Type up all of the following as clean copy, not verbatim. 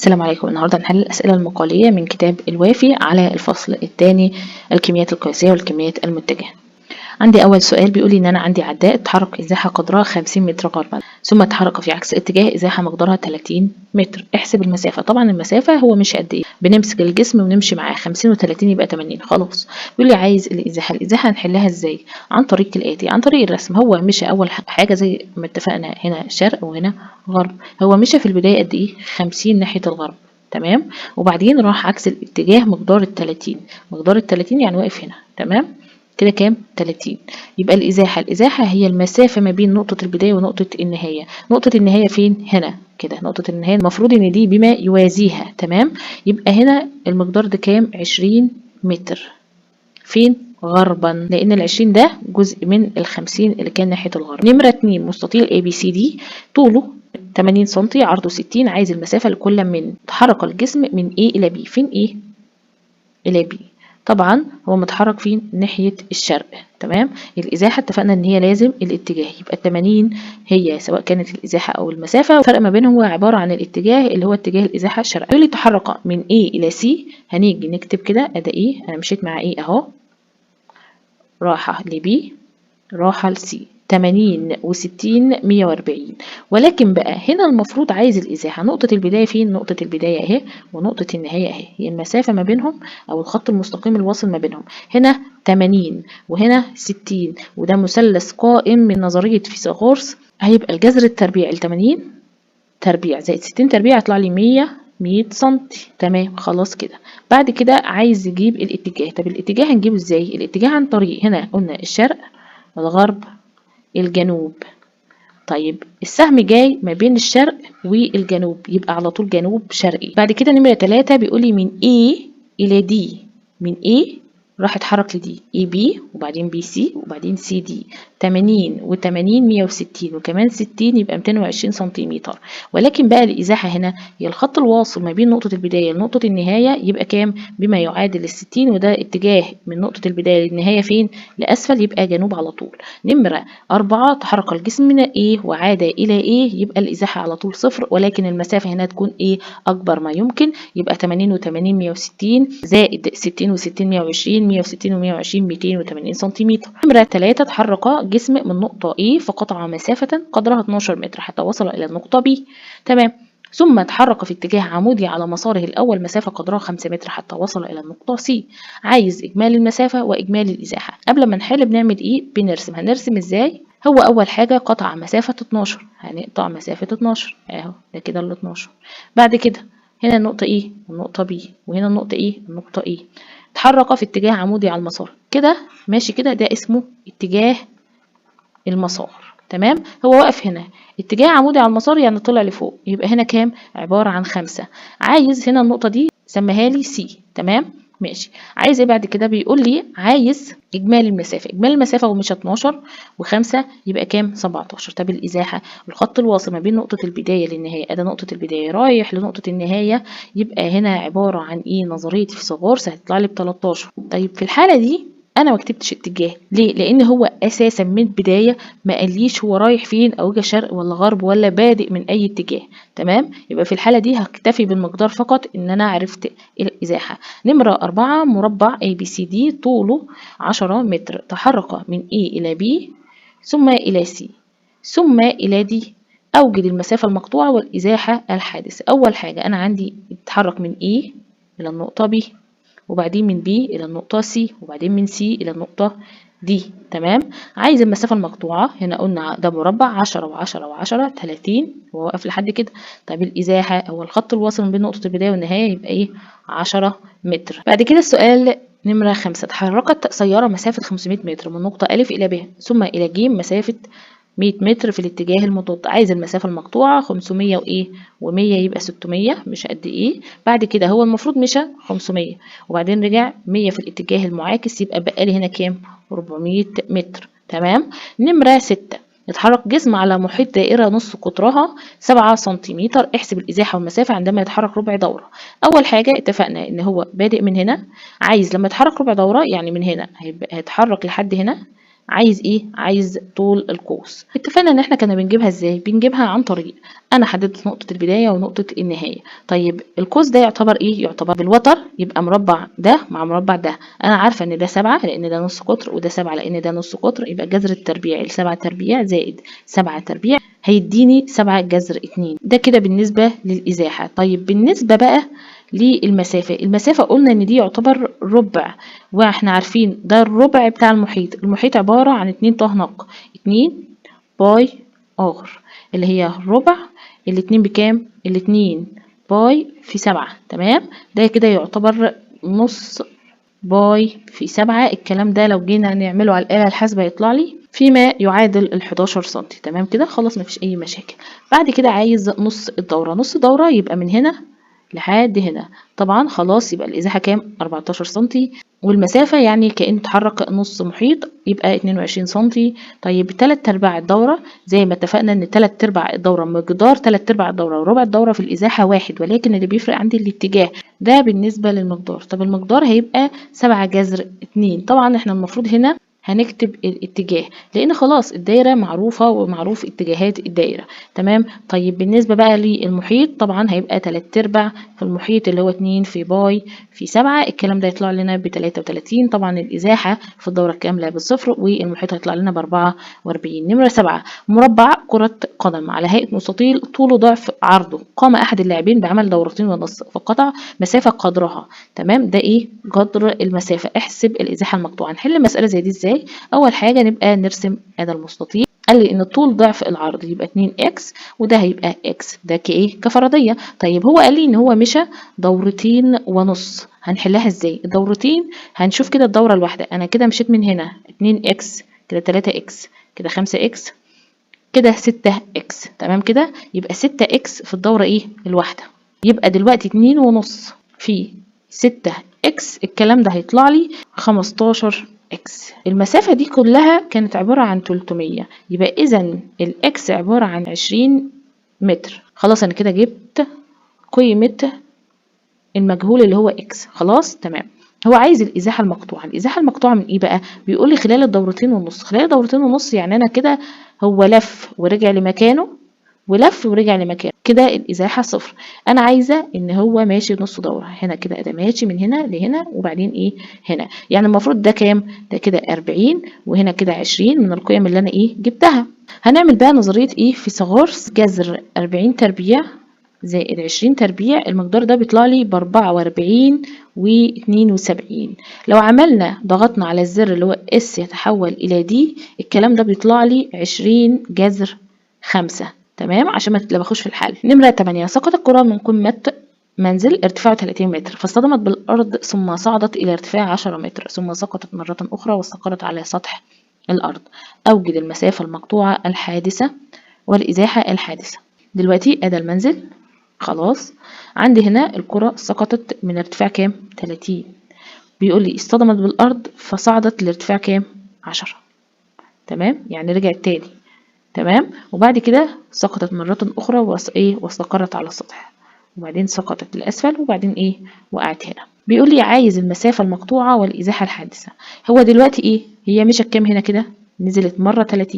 السلام عليكم. النهارده هنحل الأسئلة المقالية من كتاب الوافي على الفصل الثاني، الكميات القياسية والكميات المتجهة. عندي أول سؤال بيقول لي إن أنا عندي عداء اتحرك إزاحة قدرها 50 متر غربا، ثم اتحرك في عكس اتجاه إزاحة مقدارها 30 متر. احسب المسافة. طبعا المسافة هو مش قد إيه، بنمسك الجسم ونمشي معاه، 50 و30 يبقى 80. خلاص. بيقول لي عايز الإزاحة. الإزاحة هنحلها إزاي؟ عن طريق الآتي، عن طريق الرسم. هو مشى أول حاجة زي ما اتفقنا، هنا شرق وهنا غرب. هو مشى في البداية قد إيه؟ 50 ناحية الغرب، تمام، وبعدين راح عكس الاتجاه مقدار ال30، مقدار ال30 يعني واقف هنا، تمام كده. كام؟ 30. يبقى الإزاحة، الإزاحة هي المسافة ما بين نقطة البداية ونقطة النهاية. نقطة النهاية فين؟ هنا كده نقطة النهاية، المفروض إن دي بما يوازيها، تمام. يبقى هنا المقدار ده كام؟ 20 متر. فين؟ غربا، لأن ال20 ده جزء من ال50 اللي كان ناحية الغرب. نمرة 2، مستطيل ABCD طوله 80 سنتي، عرضه 60، عايز المسافة لكل من تحرك الجسم من A إلى B. فين A؟ إلى B. طبعا هو متحرك فين؟ ناحية الشرق، تمام. الإزاحة اتفقنا إن هي لازم الاتجاه، يبقى 80 هي سواء كانت الإزاحة أو المسافة، الفرق ما بينهم هو عبارة عن الاتجاه اللي هو اتجاه الإزاحة الشرق. يقول لي تحرك من A إلى C، هنيجي نكتب كده أدا A، أنا مشيت مع A أهو، راحة ل B، راحة ل C، 80 و60 140. ولكن بقى هنا المفروض عايز الإزاحة. نقطة البداية فين؟ نقطة البداية أهي ونقطة النهاية أهي، هي المسافة ما بينهم أو الخط المستقيم الواصل ما بينهم. هنا 80 وهنا 60، وده مثلث قائم من نظرية فيثاغورس، هيبقى الجذر التربيعي ل 80 تربيع زائد 60 تربيع يطلع لي 100 سنتي، تمام. خلاص كده. بعد كده عايز يجيب الاتجاه. طب الاتجاه هنجيبه ازاي؟ الاتجاه عن طريق هنا قلنا الشرق، الغرب، الجنوب. طيب السهم جاي ما بين الشرق والجنوب، يبقى على طول جنوب شرقي. بعد كده نمرة 3 بيقولي من A إلى D، من A راح اتحرك ل D، AB وبعدين BC وبعدين CD، 80 و80 160 وكمان 60 يبقى 220 سنتيمتر. ولكن بقى الإزاحة هنا هي الخط الواصل ما بين نقطة البداية لنقطة النهاية، يبقى كام؟ بما يعادل ال60، وده اتجاه من نقطة البداية للنهاية فين؟ لأسفل، يبقى جنوب على طول. نمرة 4 تحرك الجسم من A وعاد إلى A، يبقى الإزاحة على طول صفر، ولكن المسافة هنا تكون إيه؟ أكبر ما يمكن، يبقى 80 و80 160 زائد 60 و60 120، 160 و120 280 سنتيمتر. نمرة 3 تحرك جسم من نقطة A فقطع مسافة قدرها 12 متر حتى وصل إلى النقطة B، تمام، ثم تحرك في اتجاه عمودي على مساره الأول مسافة قدرها 5 متر حتى وصل إلى النقطة C. عايز إجمالي المسافة وإجمالي الإزاحة. قبل ما نحل بنعمل إيه؟ بنرسم. هنرسم إزاي؟ هو أول حاجة قطع مسافة 12، هنقطع مسافة 12 أهو، ده كده ال 12. بعد كده هنا النقطة A والنقطة B، وهنا النقطة A والنقطة A. تحرك في اتجاه عمودي على المسار كده، ماشي كده، ده اسمه اتجاه المسار، تمام. هو واقف هنا اتجاه عمودي على المسار يعني طلع لفوق، يبقى هنا كام؟ عبارة عن 5. عايز هنا النقطة دي سميها لي C، تمام ماشي. عايز ايه بعد كده؟ بيقول لي عايز اجمالي المسافة. اجمالي المسافة هو مش 12 و5 يبقى كام؟ 17. طب الازاحة، الخط الواصل ما بين نقطة البداية للنهاية، ادي نقطة البداية رايح لنقطة النهاية، يبقى هنا عبارة عن ايه؟ نظرية فيثاغورس، هتطلع لي ب 13. طيب في الحالة دي انا ما كتبتش اتجاه، ليه؟ لان هو اساسا من البدايه ما قاليش هو رايح فين، او جه شرق ولا غرب ولا بادئ من اي اتجاه، تمام. يبقى في الحاله دي هكتفي بالمقدار فقط ان انا عرفت الازاحه. نمره 4 مربع ABCD طوله 10 متر، تحرك من A الى B ثم الى C ثم الى D، اوجد المسافه المقطوعه والازاحه الحادثه. اول حاجه انا عندي اتحرك من A الى النقطه B، وبعدين من B إلى النقطة C، وبعدين من C إلى النقطة D، تمام. عايز المسافة المقطوعة، هنا قلنا ده مربع 10 و10 و10 30، هو واقف لحد كده. طيب الإزاحة هو الخط الواصل ما بين نقطة البداية والنهاية، يبقى إيه؟ 10 متر. بعد كده السؤال نمرة 5 تحركت سيارة مسافة 500 متر من نقطة أ إلى ب ثم إلى ج مسافة 100 متر في الاتجاه المضاد، عايز المسافة المقطوعة 500 وإيه؟ و100 يبقى 600، مش قد إيه. بعد كده هو المفروض مشى 500 وبعدين رجع 100 في الاتجاه المعاكس، يبقى بقى لي هنا كام؟ 400 متر، تمام. نمرة 6 يتحرك جسم على محيط دائرة نص قطرها 7 سنتيمتر، احسب الإزاحة والمسافة عندما يتحرك ربع دورة. أول حاجة اتفقنا إن هو بادئ من هنا، عايز لما يتحرك ربع دورة يعني من هنا هيتحرك لحد هنا عايز ايه؟ عايز طول القوس. اتفقنا ان احنا كنا بنجيبها ازاي؟ بنجيبها عن طريق انا حددت نقطة البداية ونقطة النهاية. طيب القوس ده يعتبر ايه؟ يعتبر بالوتر، يبقى مربع ده مع مربع ده. انا عارفة ان ده 7 لان ده نص قطر، وده 7 لان ده نص قطر، يبقى جذر التربيع 7 تربيع زائد 7 تربيع هيديني 7 جذر 2. ده كده بالنسبة للإزاحة. طيب بالنسبة بقى للمسافة، المسافة قلنا ان دي يعتبر ربع، واحنا عارفين ده الربع بتاع المحيط. المحيط عبارة عن 2 ط نق، 2 pi r اللي هي ربع الاتنين بكام؟ الاتنين pi في 7. تمام، ده كده يعتبر نص pi في 7. الكلام ده لو جينا نعمله على الآلة الحاسبة يطلع لي فيما يعادل 11 سنتي. تمام كده، خلاص مفيش أي مشاكل. بعد كده عايز نص الدورة، نص دورة يبقى من هنا لحد هنا، طبعا خلاص يبقى الإزاحة كام؟ 14 سنتي، والمسافة يعني كأنه اتحرك نص محيط يبقى 22 سنتي. طيب 3/4 الدورة زي ما اتفقنا إن 3/4 الدورة مقدار 3/4 الدورة وربع الدورة في الإزاحة واحد، ولكن اللي بيفرق عندي الاتجاه. ده بالنسبة للمقدار. طب المقدار هيبقى 7 جذر 2. طبعا احنا المفروض هنا هنكتب الاتجاه لان خلاص الدايرة معروفة ومعروف اتجاهات الدايرة. تمام. طيب بالنسبة بقى للمحيط طبعا هيبقى 3/4 في المحيط اللي هو 2 في pi في 7، الكلام ده يطلع لنا بتلاتة وتلاتين. طبعا الإزاحة في الدورة الكاملة بالصفر، والمحيط هيطلع لنا ب44. نمرة 7، مربع كرة قدم على هيئة مستطيل طوله ضعف عرضه، قام أحد اللاعبين بعمل دورتين ونص فقطع مسافة قدرها. تمام، ده إيه؟ قدر المسافة. احسب الإزاحة المقطوعة. نحل مسألة زي دي إزاي؟ أول حاجة نبقى نرسم هذا المستطيل. قال لي إن الطول ضعف العرض يبقى 2 x، وده هيبقى x، ده كإيه؟ كفرضية. طيب هو قال لي إن هو مشى دورتين ونص، هنحلها إزاي؟ الدورتين هنشوف كده الدورة الواحدة، أنا كده مشيت من هنا 2 x، كده 3 x، كده 5 x، كده 6 x. تمام كده، يبقى 6 x في الدورة إيه؟ الواحدة. يبقى دلوقتي اتنين ونص في 6 x، الكلام ده هيطلع لي 15 x. المسافة دي كلها كانت عبارة عن 300، يبقى إذن ال x عبارة عن 20 متر. خلاص أنا كده جبت قيمة المجهول اللي هو x. خلاص تمام. هو عايز الإزاحة المقطوعة. الإزاحة المقطوعة من إيه بقى؟ بيقول لي خلال الدورتين ونص. خلال الدورتين ونص يعني أنا كده هو لف ورجع لمكانه، ولف ورجع لمكانه، كده الإزاحة صفر. أنا عايزة إن هو ماشي نص دورة هنا كده، ده ماشي من هنا لهنا وبعدين إيه هنا، يعني المفروض ده كام؟ ده كده 40 وهنا كده 20 من القيم اللي أنا إيه جبتها. هنعمل بقى نظرية إيه؟ فيثاغورس، جذر 40 تربيع زائد 20 تربيع، المقدار ده بيطلع لي بأربعة وأربعين واتنين وسبعين. لو ضغطنا على الزر اللي هو S يتحول إلى D، الكلام ده بيطلع لي 20 جذر 5. تمام، عشان ما تتلبخوش في الحل. نمرة 8، سقطت الكرة من قمة منزل ارتفاعه 30 متر، فاصطدمت بالأرض ثم صعدت إلى ارتفاع 10 متر، ثم سقطت مرة أخرى واستقرت على سطح الأرض. أوجد المسافة المقطوعة الحادثة والإزاحة الحادثة. دلوقتي أدى المنزل، خلاص عندي هنا الكرة سقطت من ارتفاع كام؟ 30. بيقول لي اصطدمت بالأرض فصعدت لارتفاع كام؟ 10. تمام، يعني رجعت تاني. تمام، وبعد كده سقطت مرة أخرى واستقرت على السطح، وبعدين سقطت للأسفل، وبعدين إيه؟ وقعت هنا. بيقول لي عايز المسافة المقطوعة والإزاحة الحادثة. هو دلوقتي إيه؟ هي مشت كام هنا كده؟ نزلت مرة 30،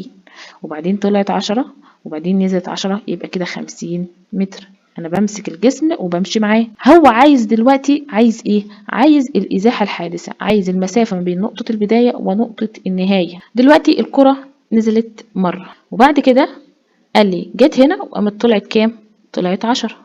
وبعدين طلعت 10، وبعدين نزلت 10، يبقى كده 50 متر. أنا بمسك الجسم وبمشي معاه. هو عايز دلوقتي عايز إيه؟ عايز الإزاحة الحادثة، عايز المسافة ما بين نقطة البداية ونقطة النهاية. دلوقتي الكرة نزلت مرة، وبعد كده قال لي جت هنا وقامت طلعت كام؟ طلعت 10.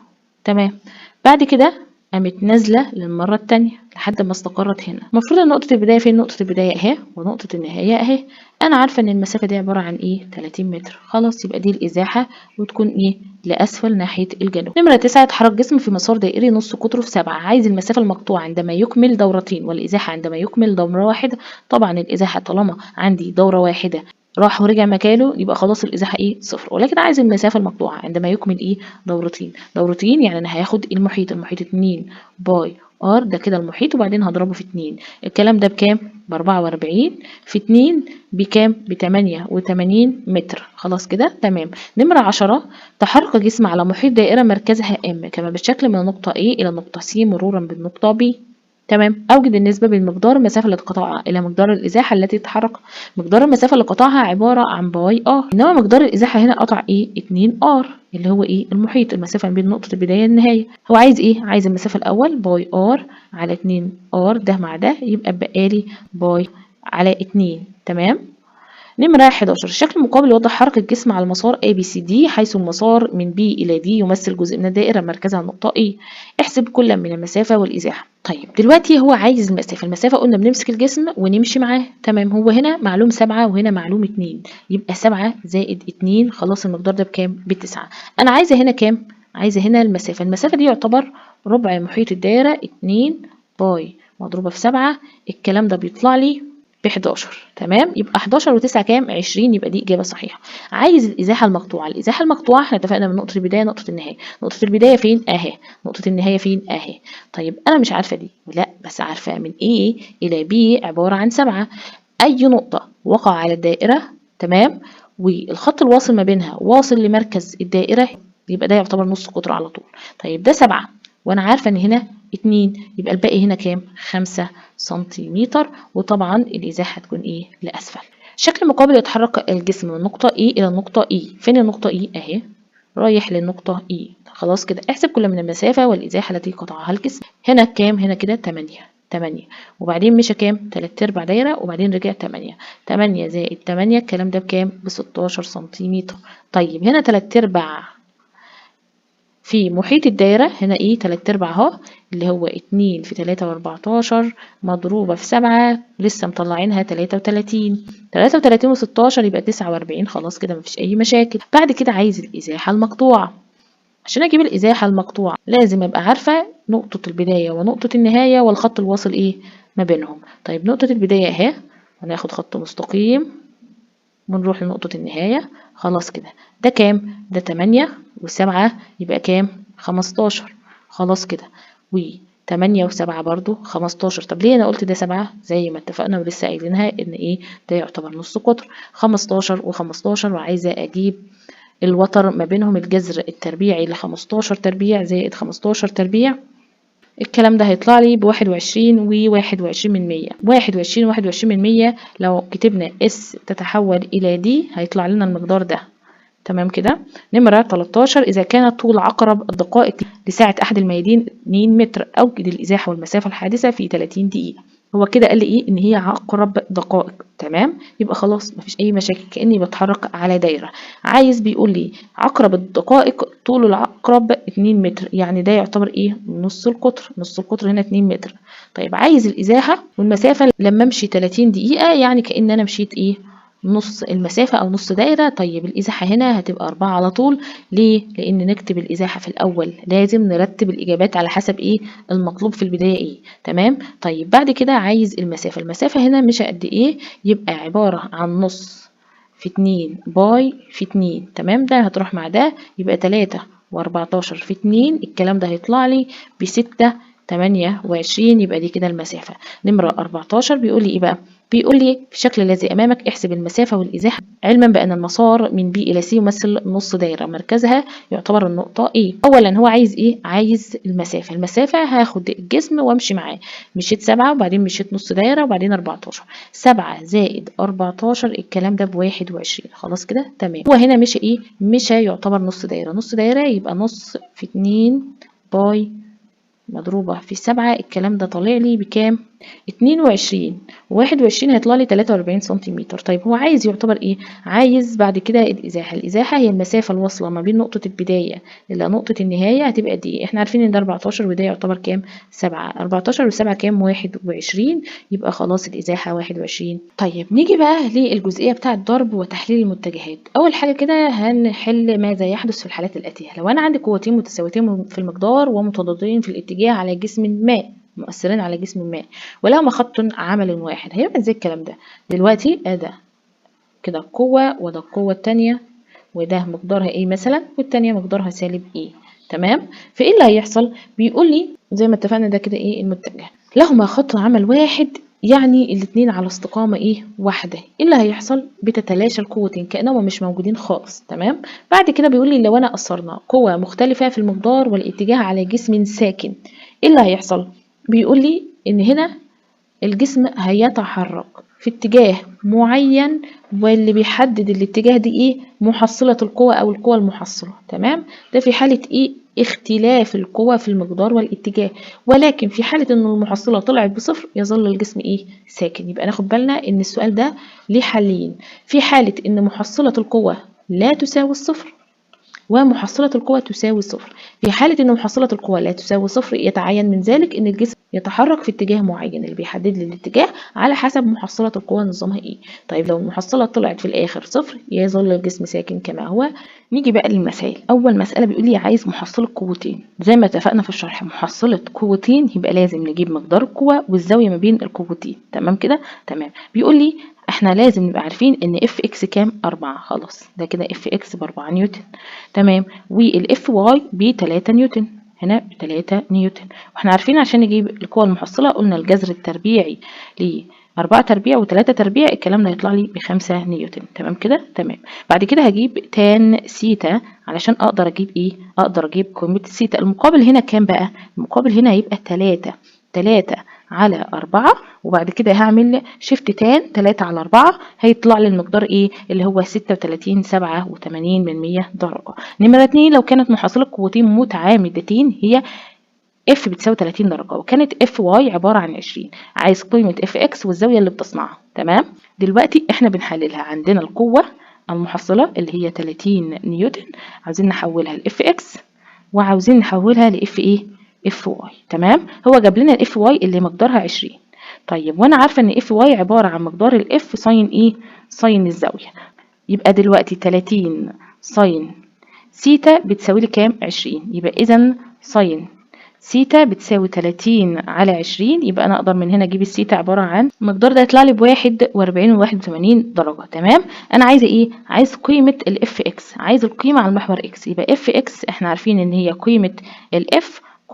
تمام، بعد كده قامت نازلة للمرة التانية لحد ما استقرت هنا. المفروض ان نقطة البداية فين؟ نقطة البداية اهي ونقطة النهاية اهي. انا عارفة ان المسافة دي عبارة عن ايه؟ 30 متر. خلاص يبقى دي الازاحة، وتكون ايه؟ لأسفل ناحية الجنوب. نمرة 9، اتحرك جسم في مسار دائري نص قطره في 7، عايز المسافة المقطوعة عندما يكمل دورتين والإزاحة عندما يكمل دورة واحدة. طبعا الإزاحة طالما عندي دورة واحدة راح ورجع مكانه يبقى خلاص الإزاحة إيه؟ صفر. ولكن عايز المسافة المقطوعة عندما يكمل إيه؟ دورتين. دورتين يعني أنا هاخد المحيط، المحيط 2 pi r، ده كده المحيط، وبعدين هضربه في 2. الكلام ده بكام؟ بأربعة وأربعين في اتنين بكام؟ بتمانية وتمانين متر. خلاص كده تمام. نمرة 10، تحرك جسم على محيط دائرة مركزها M كما بالشكل من النقطة A إلى النقطة C مرورا بالنقطة B. تمام. أوجد النسبة بين مقدار المسافة اللي قطعها إلى مقدار الإزاحة التي تتحرك. مقدار المسافة اللي قطعها عبارة عن pi r، إنما مقدار الإزاحة هنا قطع إيه؟ 2 r اللي هو إيه؟ المحيط، المسافة بين نقطة البداية والنهاية. هو عايز إيه؟ عايز المسافة الأول pi r على 2 r، ده مع ده يبقى بقالي pi على 2. تمام. نمرة 11، الشكل المقابل يوضح حركة الجسم على المسار ABCD، حيث المسار من B إلى D يمثل جزء من الدائرة مركزها النقطة A. احسب كل من المسافة والإزاحة. طيب دلوقتي هو عايز المسافة، المسافة قلنا بنمسك الجسم ونمشي معاه. تمام. هو هنا معلوم 7 وهنا معلوم 2، يبقى 7 زائد 2، خلاص المقدار ده بكام؟ ب9. أنا عايزة هنا كام؟ عايزة هنا المسافة، المسافة دي يعتبر ربع محيط الدائرة 2 pi مضروبة في 7، الكلام ده بيطلع لي ب11. تمام. يبقى 11 و9 كام؟ 20، يبقى دي إجابة صحيحة. عايز الإزاحة المقطوعة، الإزاحة المقطوعة احنا اتفقنا من نقطة البداية نقطة النهاية، نقطة البداية فين؟ أهي. نقطة النهاية فين؟ أهي. طيب أنا مش عارفة دي، لا بس عارفة من A إلى B عبارة عن 7، أي نقطة وقع على الدائرة، تمام، والخط الواصل ما بينها واصل لمركز الدائرة، يبقى ده يعتبر نص قطر على طول. طيب ده 7 وأنا عارفة إن هنا 2، يبقى الباقي هنا كام؟ 5 سنتيمتر، وطبعا الإزاحة هتكون إيه؟ لأسفل. الشكل المقابل يتحرك الجسم من نقطة A إلى النقطة E. فين النقطة E؟ أهي، رايح للنقطة E. خلاص كده احسب كل من المسافة والإزاحة التي قطعها الجسم. هنا كام؟ هنا كده 8، 8، وبعدين مشى كام؟ 3/4 دايرة، وبعدين رجع 8، 8 زائد 8 الكلام ده بكام؟ ب16 سنتيمتر. طيب هنا 3/4 في محيط الدايرة، هنا ايه؟ 3/4 اهو، اللي هو 2 في 3 و14 مضروبة في 7، لسه مطلعينها 33، 33 و16 يبقى 49. خلاص كده مفيش أي مشاكل. بعد كده عايز الإزاحة المقطوعة. عشان أجيب الإزاحة المقطوعة لازم أبقى عارفة نقطة البداية ونقطة النهاية والخط الواصل إيه ما بينهم. طيب نقطة البداية أهي، هناخد خط مستقيم ونروح لنقطة النهاية. خلاص كده ده كام؟ ده 8 و7 يبقى كام؟ 15. خلاص كده، و8 و7 برضو 15. طب ليه أنا قلت ده 7؟ زي ما اتفقنا ولسه قايلينها إن إيه ده يعتبر نص قطر، 15 و15، وعايزة أجيب الوتر ما بينهم، الجذر التربيعي ل15 تربيع زائد 15 تربيع، الكلام ده هيطلع لي ب21 و21 من 100، 21 21 من 100. لو كتبنا S تتحول إلى D هيطلع لنا المقدار ده. تمام كده. نمرة 13، إذا كان طول عقرب الدقائق لساعة أحد الميادين 2 متر، أوجد الإزاحة والمسافة الحادثة في 30 دقيقة. هو كده قال لي إيه؟ إن هي عقرب دقائق. تمام، يبقى خلاص مفيش أي مشاكل، كأني بتحرك على دايرة. عايز بيقول لي عقرب الدقائق طول العقرب 2 متر، يعني ده يعتبر إيه؟ نص القطر، نص القطر هنا 2 متر. طيب عايز الإزاحة والمسافة لما أمشي 30 دقيقة، يعني كأن أنا مشيت إيه؟ نص المسافة أو نص دايرة. طيب الإزاحة هنا هتبقى 4 على طول. ليه؟ لأن نكتب الإزاحة في الأول، لازم نرتب الإجابات على حسب إيه المطلوب في البداية إيه. تمام. طيب بعد كده عايز المسافة، المسافة هنا مش قد إيه؟ يبقى عبارة عن نص في 2 pi في 2. تمام، ده هتروح مع ده، يبقى 3 و14 في 2، الكلام ده هيطلع لي ب6 28، يبقى دي كده المسافة. نمرة 14 بيقول لي إيه بقى؟ بيقول لي في الشكل الذي أمامك احسب المسافة والإزاحة، علما بأن المسار من B إلى C يمثل نص دايرة مركزها يعتبر النقطة A. أولا هو عايز إيه؟ عايز المسافة. المسافة هاخد الجسم وأمشي معاه، مشيت 7 وبعدين مشيت نص دايرة وبعدين 14، 7 زائد 14 الكلام ده ب21. خلاص كده تمام. هو هنا مشي إيه؟ مشى يعتبر نص دايرة، نص دايرة يبقى نص في 2 pi مضروبة في 7، الكلام ده طالع لي بكام؟ 22، 21 هيطلع لي 43 سنتيمتر. طيب هو عايز يعتبر ايه؟ عايز بعد كده الإزاحة. الإزاحة هي المسافة الواصلة ما بين نقطة البداية إلى نقطة النهاية، هتبقى قد ايه؟ احنا عارفين ان ده 14 وده يعتبر كام؟ 7، 14 و7 كام؟ 21، يبقى خلاص الإزاحة 21. طيب نيجي بقى للجزئية بتاعة ضرب وتحليل المتجهات. أول حاجة كده هنحل ماذا يحدث في الحالات الآتية. لو أنا عندي قوتين متساويتين في المقدار ومتضادين في الاتجاه على جسم ما، مؤثرين على جسم ما، ولهما خط عمل واحد، هيبقى ازاي الكلام ده؟ دلوقتي ده كده قوة وده القوة التانية، وده مقدارها ايه مثلا، والتانية مقدارها سالب ايه. تمام. فايه اللي هيحصل؟ بيقول لي زي ما اتفقنا ده كده ايه المتجه، لهما خط عمل واحد، يعني الاتنين على استقامة ايه واحدة. ايه اللي هيحصل؟ بتتلاشى القوتين كأنهم مش موجودين خالص. تمام. بعد كده بيقول لي لو انا اثرنا قوة مختلفة في المقدار والاتجاه على جسم ساكن، ايه اللي هيحصل؟ بيقول لي ان هنا الجسم هيتحرك في اتجاه معين، واللي بيحدد الاتجاه دي ايه؟ محصلة القوة او القوة المحصلة. تمام، ده في حالة ايه؟ اختلاف القوة في المقدار والاتجاه. ولكن في حالة ان المحصلة طلعت بصفر يظل الجسم ايه؟ ساكن. يبقى ناخد بالنا ان السؤال ده ليه حلين: في حالة ان محصلة القوة لا تساوي الصفر، ومحصلة القوة تساوي صفر. في حالة إن محصلة القوة لا تساوي صفر يتعين من ذلك إن الجسم يتحرك في اتجاه معين، اللي بيحدد لي الاتجاه على حسب محصلة القوة نظامها إيه. طيب لو المحصلة طلعت في الآخر صفر يظل الجسم ساكن كما هو. نيجي بقى للمسائل. أول مسألة بيقول لي عايز محصلة قوتين. زي ما اتفقنا في الشرح، محصلة قوتين يبقى لازم نجيب مقدار القوة والزاوية ما بين القوتين. تمام كده؟ تمام. بيقول لي احنا لازم نبقى عارفين ان F X كام؟ 4. خلاص ده كده F X ب4 نيوتن. تمام. وال F Y ب3 نيوتن، هنا ب3 نيوتن. واحنا عارفين عشان نجيب القوة المحصلة قلنا الجذر التربيعي ل 4 تربيع و3 تربيع، الكلام ده هيطلع لي ب5 نيوتن. تمام كده؟ تمام. بعد كده هجيب tan theta علشان اقدر اجيب ايه؟ اقدر اجيب قيمة الثيتا. المقابل هنا كام بقى؟ المقابل هنا هيبقى 3 على 4، وبعد كده هعمل shift tan 3 على 4، هيطلع لي المقدار ايه؟ اللي هو 36.87 من 100 درجة. نمرة 2، لو كانت محصلة قوتين متعامدتين هي F بتساوي 30 درجة، وكانت F Y عبارة عن 20، عايز قيمة F X والزاوية اللي بتصنعها. تمام. دلوقتي احنا بنحللها، عندنا القوة المحصلة اللي هي 30 نيوتن، عاوزين نحولها ل F X وعاوزين نحولها ل F ايه؟ F Y. تمام. هو جاب لنا ال F Y اللي مقدارها 20. طيب وانا عارفه ان F Y عباره عن مقدار ال F sine ايه؟ sine الزاويه. يبقى دلوقتي 30 sine theta بتساوي لي كام؟ 20. يبقى اذا sine theta بتساوي 30 على 20. يبقى انا اقدر من هنا اجيب الثيتا عباره عن المقدار ده يطلع لي ب41.81 درجه. تمام. انا عايزه ايه؟ عايز قيمه ال F X، عايز القيمه على المحور X. يبقى F X احنا عارفين ان هي قيمه ال F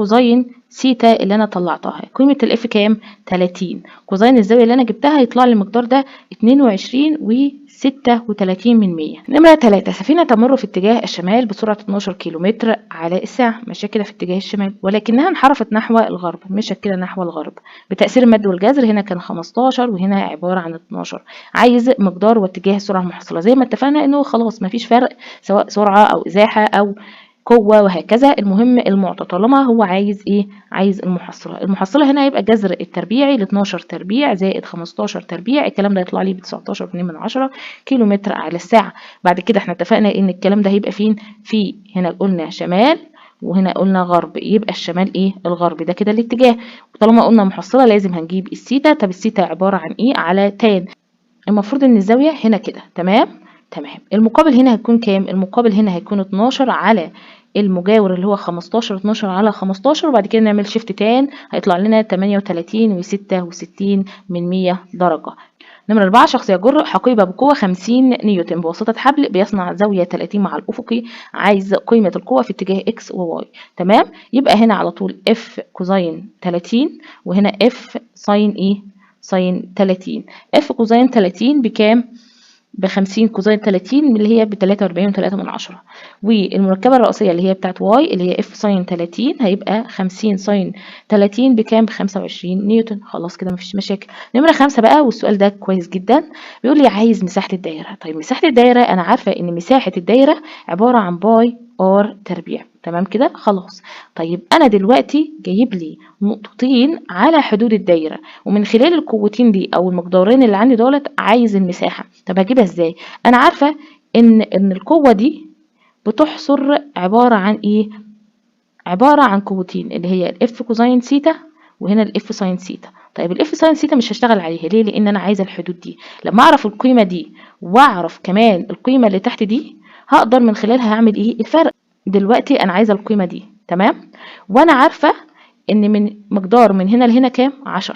cosine theta اللي انا طلعتها. قيمه ال F كام؟ 30 cosine الزاويه اللي انا جبتها هيطلع لي المقدار ده 22.36 من 100. نمره 3، سفينه تمر في اتجاه الشمال بسرعه 12 كيلومتر على الساعه، ماشيه كده في اتجاه الشمال، ولكنها انحرفت نحو الغرب، مشت كده نحو الغرب بتاثير المد والجزر. هنا كان 15 وهنا عباره عن 12. عايز مقدار واتجاه السرعه المحصله. زي ما اتفقنا انه خلاص مفيش فرق سواء سرعه او ازاحه او قوة وهكذا، المهم المعطى طالما هو عايز ايه؟ عايز المحصلة. المحصلة هنا هيبقى الجذر التربيعي ل 12 تربيع زائد 15 تربيع، الكلام ده يطلع لي ب 19.2 كيلو متر على الساعة. بعد كده احنا اتفقنا ان الكلام ده هيبقى فين؟ في هنا قلنا شمال وهنا قلنا غرب، يبقى الشمال ايه؟ الغرب، ده كده الاتجاه. وطالما قلنا محصلة لازم هنجيب الثيتا. طب الثيتا عبارة عن ايه؟ على tan. المفروض ان الزاوية هنا كده. تمام؟ تمام. المقابل هنا هيكون كام؟ المقابل هنا هيكون 12 على المجاور اللي هو 15، 12 على 15، وبعد كده نعمل shift tan هيطلع لنا 38.66 من 100 درجة. نمرة 4، شخص يجر حقيبة بقوة 50 نيوتن بواسطة حبل بيصنع زاوية 30 مع الأفقي، عايز قيمة القوة في اتجاه X و Y. تمام. يبقى هنا على طول F cosine 30 وهنا F sine ايه؟ sine 30. F cosine 30 بكام؟ ب50 cosine 30 اللي هي ب43.3. والمركبة الرئيسية اللي هي بتاعت Y اللي هي F sine 30 هيبقى 50 sine 30 بكام؟ ب25 نيوتن. خلاص كده مفيش مشاكل. نمرة 5 بقى، والسؤال ده كويس جدا، بيقول لي عايز مساحة الدايرة. طيب مساحة الدايرة أنا عارفة إن مساحة الدايرة عبارة عن pi R تربيع. تمام كده؟ خلاص. طيب انا دلوقتي جايب لي نقطتين على حدود الدايره، ومن خلال القوتين دي او المقدارين اللي عندي دولت عايز المساحه. طب هجيبها ازاي؟ انا عارفه ان القوه دي بتحصر عباره عن ايه؟ عباره عن قوتين اللي هي ال F cosine theta وهنا ال F sine theta. طيب ال F sine theta مش هشتغل عليها ليه؟ لان انا عايزه الحدود دي. لما اعرف القيمه دي واعرف كمان القيمه اللي تحت دي هقدر من خلالها هعمل ايه؟ الفرق. دلوقتي انا عايزه القيمه دي، تمام، وانا عارفه ان من مقدار من هنا لهنا كام؟ 10،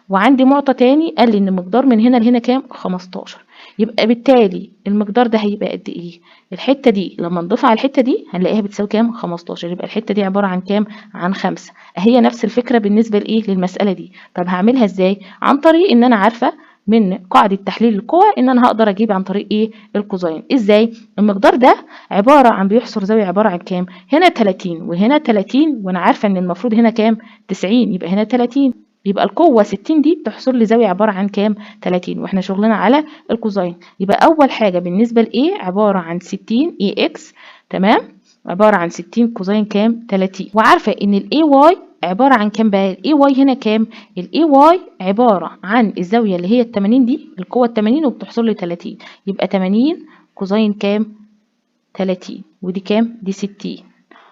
وعندي معطى تاني قال لي ان مقدار من هنا لهنا كام؟ 15. يبقى بالتالي المقدار ده هيبقى قد ايه؟ الحته دي لما نضيفها على الحته دي هنلاقيها بتساوي كام؟ 15. يبقى الحته دي عباره عن كام؟ عن 5. هي نفس الفكره بالنسبه لايه؟ للمساله دي. طب هعملها ازاي؟ عن طريق ان انا عارفه من قاعدة تحليل القوى ان انا هقدر اجيب عن طريق ايه؟ ال cosine. ازاي؟ المقدار ده عبارة عن بيحصر زاوية عبارة عن كام؟ هنا 30 وهنا 30، وانا عارفة ان المفروض هنا كام؟ 90، يبقى هنا 30. يبقى القوة 60 دي بتحصر لي زاوية عبارة عن كام؟ 30، واحنا شغلنا على ال cosine. يبقى أول حاجة بالنسبة ل A عبارة عن 60 AX، تمام، عبارة عن 60 cosine كام؟ 30. وعارفة إن ال AY عبارة عن كام بقى؟ ال AY هنا كام؟ ال AY عبارة عن الزاوية اللي هي ال 80 دي، القوة ال 80 وبتحصر لي 30، يبقى 80 cosine كام؟ 30، ودي كام؟ دي 60.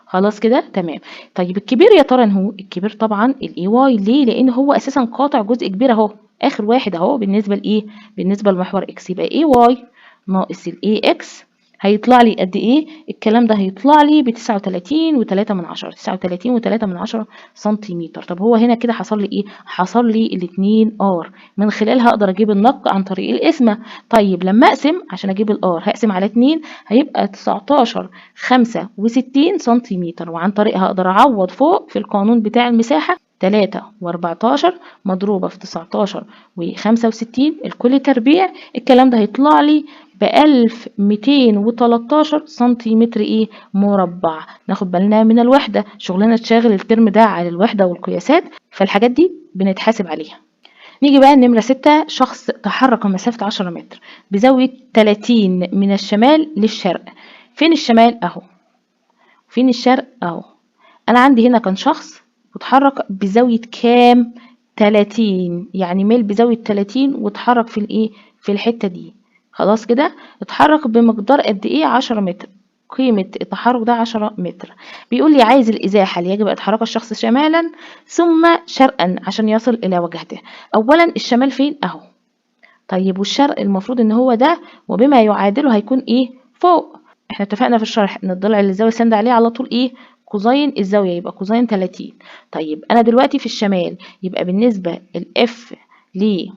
خلاص كده تمام. طيب الكبير يا ترى هو الكبير طبعا ال AY، ليه؟ لان هو اساسا قاطع جزء كبير اهو، اخر واحد اهو بالنسبه لايه؟ بالنسبه لمحور X. يبقى AY ناقص ال AX هيطلع لي قد ايه؟ الكلام ده هيطلع لي ب 39.3، 39.3 سنتيمتر. طب هو هنا كده حصل لي ايه؟ حصل لي الاتنين R، من خلالها اقدر اجيب النق عن طريق القسمه. طيب لما اقسم عشان اجيب ال R هقسم على 2، هيبقى 19.65 سنتيمتر، وعن طريقها اقدر اعوض فوق في القانون بتاع المساحه 3 و14 مضروبة في 19.65 الكل تربيع. الكلام ده هيطلع لي ب1213 سنتيمتر ايه؟ مربع. ناخد بالنا من الوحدة، شغلنا تشاغل الترم ده على الوحدة والقياسات، فالحاجات دي بنتحاسب عليها. نيجي بقى النمرة 6، شخص تحرك مسافة 10 متر بزاوية 30 من الشمال للشرق. فين الشمال؟ اهو. فين الشرق؟ اهو. انا عندي هنا كان شخص وتحرك بزاوية كام؟ 30، يعني ميل بزاوية 30 واتحرك في الايه؟ في الحتة دي. خلاص كده اتحرك بمقدار قد ايه؟ 10 متر. قيمة التحرك ده 10 متر. بيقول لي عايز الإزاحة اللي يجب اتحرك الشخص شمالا ثم شرقا عشان يصل إلى وجهته. أولا الشمال فين؟ أهو. طيب والشرق المفروض إن هو ده، وبما يعادله هيكون إيه؟ فوق. احنا اتفقنا في الشرح إن الضلع اللي الزاوية ساند عليه على طول إيه؟ cosine الزاوية، يبقى cosine 30. طيب أنا دلوقتي في الشمال، يبقى بالنسبة ال F لل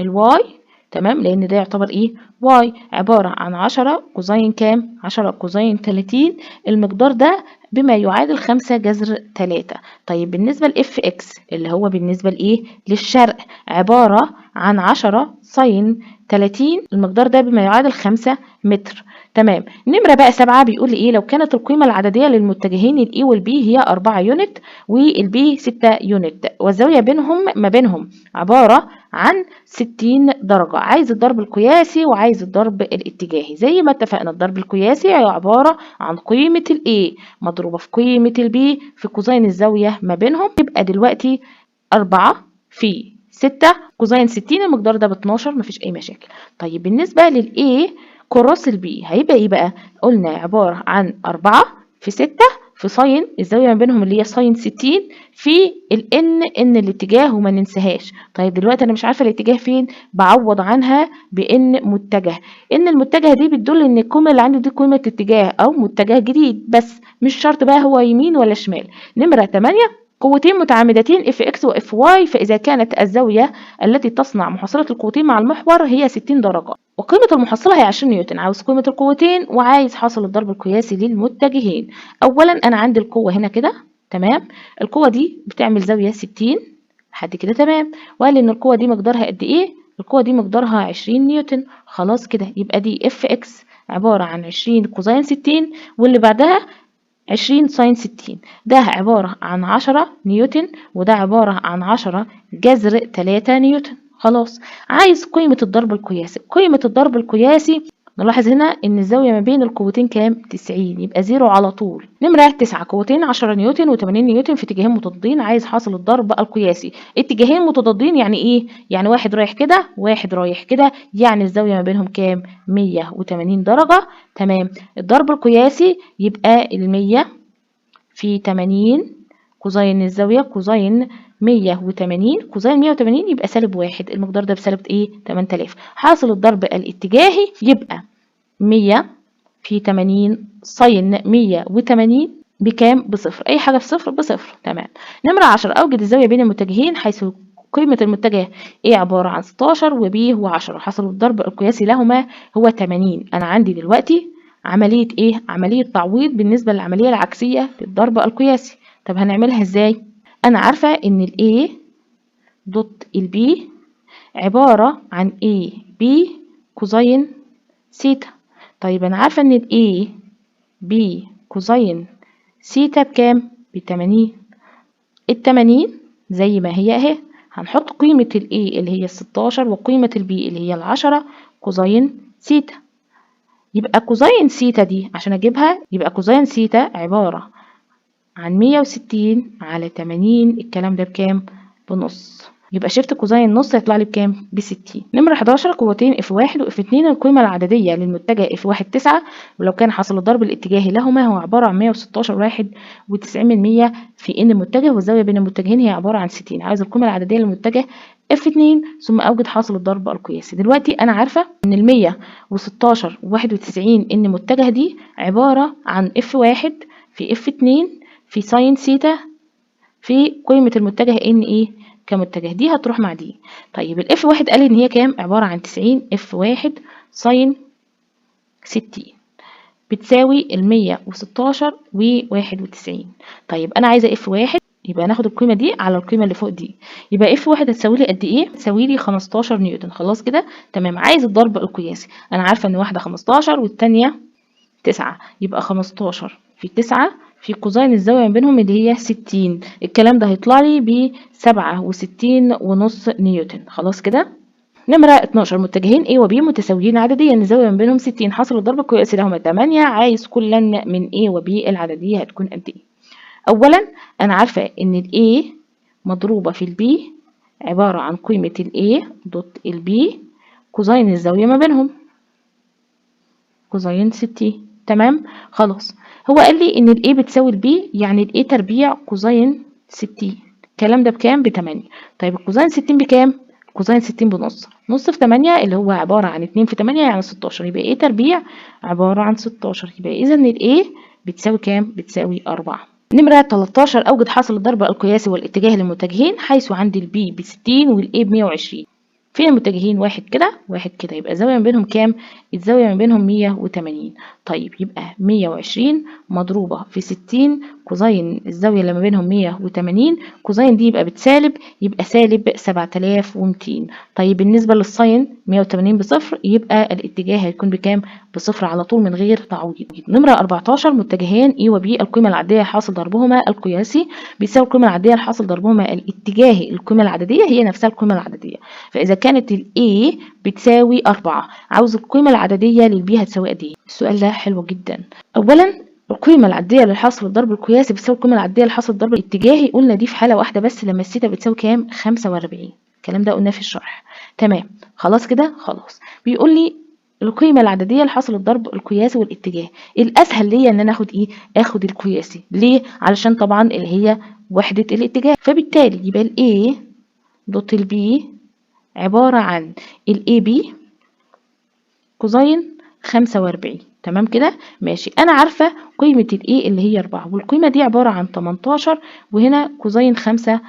Y، تمام، لأن ده يعتبر إيه؟ Y، عبارة عن 10 cosine كام؟ 10 cosine 30، المقدار ده بما يعادل 5 جذر 3. طيب بالنسبة ل F X اللي هو بالنسبة لإيه؟ للشرق، عبارة عن 10 sine 30، المقدار ده بما يعادل 5 متر. تمام. نمرة بقى 7 بيقول لي إيه؟ لو كانت القيمة العددية للمتجهين ال A وال B هي 4 unit وال B 6 unit، والزاوية بينهم ما بينهم عبارة عن 60 درجة، عايز الضرب القياسي وعايز الضرب الاتجاهي. زي ما اتفقنا الضرب القياسي هي عبارة عن قيمة ال A مضروبة في قيمة ال B في cosine الزاوية ما بينهم. يبقى دلوقتي 4 في 6 cosine 60، المقدار ده ب 12، مفيش أي مشاكل. طيب بالنسبة لل A cross ال B هيبقى إيه بقى؟ قلنا عبارة عن 4 في 6 في sine الزاوية ما بينهم اللي هي sine 60 في ال N، N الاتجاه وما ننساهاش. طيب دلوقتي أنا مش عارفة الاتجاه فين، بعوض عنها ب N متجه. N المتجه دي بتدل إن القيمة اللي عندي دي قيمة اتجاه أو متجه جديد، بس مش شرط بقى هو يمين ولا شمال. نمرة 8، قوتين متعامدتين F X و F Y، فإذا كانت الزاوية التي تصنع محصلة القوتين مع المحور هي 60 درجة وقيمة المحصلة هي 20 نيوتن، عاوز قيمة القوتين وعايز حاصل الضرب القياسي للمتجهين. أولا أنا عندي القوة هنا كده، تمام، القوة دي بتعمل زاوية 60 لحد كده، تمام، وقال إن القوة دي مقدارها قد إيه؟ القوة دي مقدارها 20 نيوتن. خلاص كده يبقى دي F X عبارة عن 20 cosine 60، واللي بعدها 20 sine 60، ده عبارة عن 10 نيوتن وده عبارة عن 10 جذر 3 نيوتن. خلاص عايز قيمة الضرب القياسي. قيمة الضرب القياسي نلاحظ هنا إن الزاوية ما بين القوتين كام؟ 90، يبقى zero على طول. نمرة 9، قوتين 10 نيوتن و80 نيوتن في اتجاهين متضادين، عايز حاصل الضرب القياسي. اتجاهين متضادين يعني إيه؟ يعني واحد رايح كده واحد رايح كده، يعني الزاوية ما بينهم كام؟ 180 درجة. تمام. الضرب القياسي يبقى المية في 80 cosine الزاوية cosine 180، cosine 180 يبقى سالب 1، المقدار ده بسالب ايه؟ 8000. حاصل الضرب الاتجاهي يبقى 100 في 80 sine 180 بكام؟ بصفر، أي حاجة في صفر بصفر. تمام. نمرة 10، أوجد الزاوية بين المتجهين حيث قيمة المتجه A عبارة عن 16 و B هو 10، حاصل الضرب القياسي لهما هو 80. أنا عندي دلوقتي عملية إيه؟ عملية تعويض بالنسبة للعملية العكسية للضرب القياسي. طب هنعملها إزاي؟ أنا عارفة إن ال A dot ال B عبارة عن A B cosine theta. طيب أنا عارفة إن ال A B cosine theta بكام؟ ب80. ال80 زي ما هي أهي هنحط قيمة ال A اللي هي 16 وقيمة ال B اللي هي 10 cosine theta. يبقى cosine theta دي عشان اجيبها، يبقى cosine theta عبارة عن 160 على 80، الكلام ده بكام؟ بنص. يبقى shift cosine نص هيطلع لي بكام؟ ب60. نمرة 11 قوتين F 1 و F 2، القيمة العددية للمتجه F 1 9، ولو كان حاصل الضرب الاتجاهي لهما هو عبارة عن 116.91 في N متجه، والزاوية بين المتجهين هي عبارة عن 60. عايز القيمة العددية للمتجه F 2 ثم اوجد حاصل الضرب القياسي. دلوقتي انا عارفة ان ال 116.91 N متجه دي عبارة عن F 1 في F 2 في sine theta في قيمة المتجه N ايه كمتجه، دي هتروح مع دي. طيب ال F 1 قال لي ان هي كام؟ عبارة عن 90 F 1 sine 60 بتساوي 116.91. طيب انا عايزة F 1، يبقى ناخد القيمة دي على القيمة اللي فوق دي، يبقى F 1 هتساوي لي قد ايه؟ تساوي لي 15 نيوتن. خلاص كده تمام. عايز الضرب القياسي، انا عارفة ان واحدة 15 والتانية 9، يبقى 15 في 9 في cosine الزاوية ما بينهم اللي هي 60، الكلام ده هيطلع لي ب67.5 نيوتن. خلاص كده. نمرة 12 متجهين A و B متساويين عدديا، الزاوية ما بينهم 60، حاصل الضرب القياسي لهما 8، عايز كلا من A و B العددية هتكون قد ايه؟ أولا أنا عارفة إن ال A مضروبة في ال B عبارة عن قيمة ال A dot ال B cosine الزاوية ما بينهم cosine 60. تمام خلاص. هو قال لي ان ال A بتساوي ال B، يعني ال A تربيع cosine 60، الكلام ده بكام؟ ب8. طيب ال cosine 60 بكام؟ cosine 60 بنص، نص في 8 اللي هو عبارة عن 2 في 8 يعني 16، يبقى A تربيع عبارة عن 16، يبقى إذا ال A بتساوي كام؟ بتساوي 4. نمرة 13 أوجد حاصل الضرب القياسي والاتجاه للمتجهين حيث عندي ال B ب60 وال A ب120. فين المتجهين؟ واحد كده واحد كده، يبقى الزاوية ما بينهم كام؟ الزاوية ما بينهم 180. طيب يبقى 120 مضروبة في 60 cosine الزاوية اللي ما بينهم 180، cosine دي يبقى بتسالب، يبقى سالب 7200. طيب بالنسبة لل sine 180 بصفر، يبقى الاتجاه هيكون بكام؟ بصفر على طول من غير تعويض. نمرة 14 متجهان A و B، القيمة العددية حاصل ضربهما القياسي بيساوي القيمة العددية لحاصل ضربهما الاتجاهي. القيمة العددية هي نفسها القيمة العددية، فإذا كانت ال A بتساوي 4، عاوز القيمة العددية لل B هتساوي قد إيه؟ السؤال ده حلو جدا. أولا القيمة العددية للحاصل الضرب القياسي بتساوي القيمة العددية لحاصل الضرب الاتجاهي، قلنا دي في حالة واحدة بس لما الثيتا بتساوي كام؟ 45. الكلام ده قلناه في الشرح. تمام خلاص كده خلاص. بيقول لي القيمة العددية لحاصل الضرب القياسي والاتجاه، الأسهل ليا إن أنا آخد إيه؟ آخد القياسي. ليه؟ علشان طبعا اللي هي وحدة الاتجاه، فبالتالي يبقى ال A dot ال B عبارة عن ال AB cosine 45. تمام كده ماشي. أنا عارفة قيمة ال A اللي هي 4، والقيمة دي عبارة عن 18، وهنا cosine 45،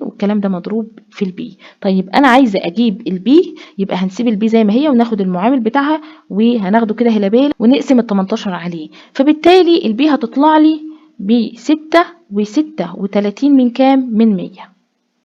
والكلام ده مضروب في ال B. طيب أنا عايزة أجيب ال B، يبقى هنسيب ال B زي ما هي وناخد المعامل بتاعها وهناخده كده هلابيل ونقسم ال 18 عليه، فبالتالي ال B هتطلع لي ب6.36 من كام؟ من 100.